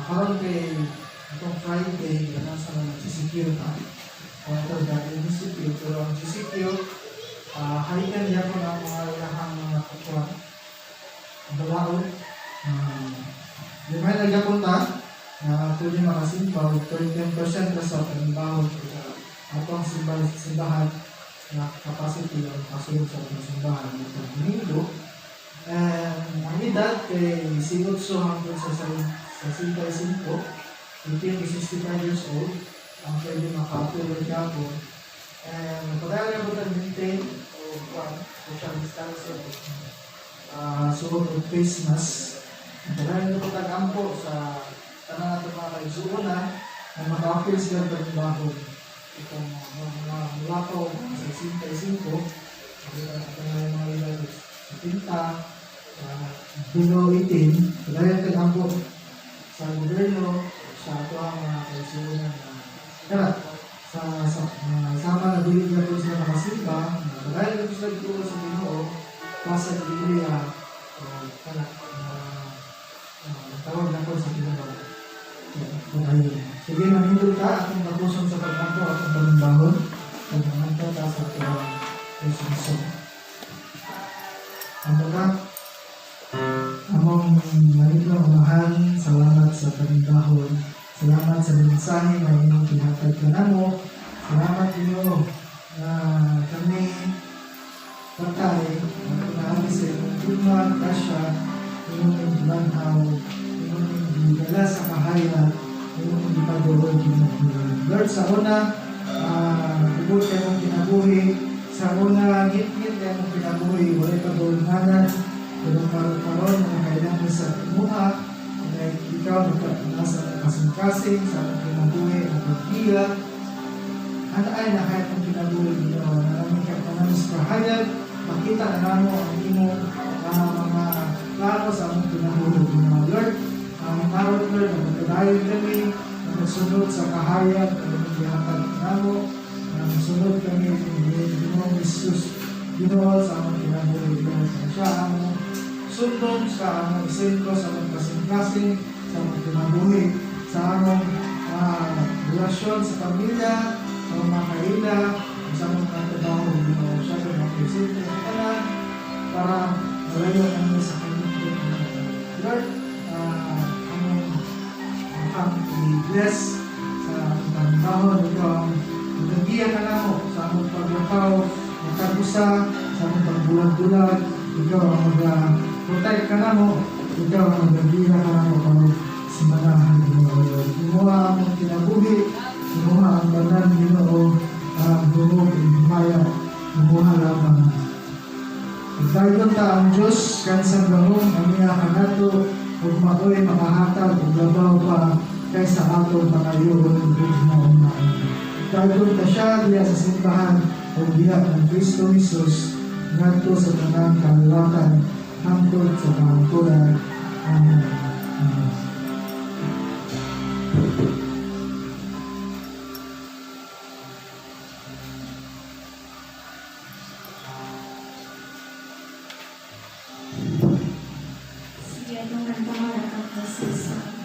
Karon kay itong Friday, nasa na GCQ na. O ito dahil GCQ, pero ang GCQ, haigan gyapon ang mga ilahang mga kuan balaod. Di may nagyapon ta na pwede makasimba og 10% ra sa panimbahon sa atong simbahan na capacity ang kasulod sa atong simbahan itong Domingo. And ang edad kay 18 hangtod sa 65, 18 to 65 years old, ang pwede maka-appeal gyapon. And padayon na po maintain o kuan, social distancing, suot og face mask. Padayon na po tag-ampo sa tanan nato mga kaigsuonan na maka-appeal sila panimbahon. Itong mga mulakaw sa 65, makita na ito mga edad 70, below 18, padayon tag-ampo sa gobyerno, sa ato ang mga kaigsuonan na kaya sa sama na dili na po sila nakasimba, na padayon na po sila dito sa Ginoo, basa sa Biblia, o kana, tawag na po sa Ginoo. Padayon. Sige, manindot ka atong tapuson sa pag-ampo atong panimbahon, pag manganta ta sa atong closing song. Ang baga, among maligong Amahan, salamat sa panimbahon. Salamat sa mensahe na inyong gihatag kanamo. Salamat, Ginoo, na kami patay na pinaagi sa imong gugma, grasya, imong gibanhaw, imong gidala sa kahayag, imong gipaduol, Ginoo. Lord, sa una, tubod kay mong kinabuhi, sa una, ngit-ngit kay mong kinabuhi, walay padulnganan, pero karon-karon na nakailangan sa imuha, na ikaw nasa kasing-kasing sa among kinabuhi ang paggiya, ana ay nakayat ang kinabuhi, Ginoo, na namin ka namin sa kahayag, makita na namo ang imong mga plano sa among kinabuhi, Ginoo. Lord, ang narot, Lord, na magkadayon kami, na magsunod sa kahayag na imong gihatag namo, na magsunod kami ni Ginoong Jesus, Ginoo, sa among kinabuhi, Lord. Na siya ang sundon sa among isentro, sa among kasing-kasing, sa among kinabuhi, sa among relasyon sa pamilya, sa mga kaila, sa among mga trabaho, Ginoo. Siya ang mga presente sa tanan para malayo kami sa kanyang. Lord, among ang i-bless sa among panimbahon, ikaw ang magagiya ka namo sa among paglakaw, matagusa, sa among pagbulag-bulag, ikaw ang mag-protect ka namo, ikaw ang magagiya ka namo pag simanahan, Ginoo. Lord. Imuha ang among kinabuhi, imuha ang tanan, Ginoo, ang hungog, himaya, imuha lamang. Pagdayon ta ang Diyos kansang gahom ang iya kanato ug maoy makahatag og labaw pa kaysa atong pangayoon ug maunaan. Pagdayon ta siya diha sa simbahan ug diha ng Kristo Jesus ngadto sa tanang kaliwatan hangtod sa kahangturan. Amen. Amen. Sige, atong kanta atong closing song.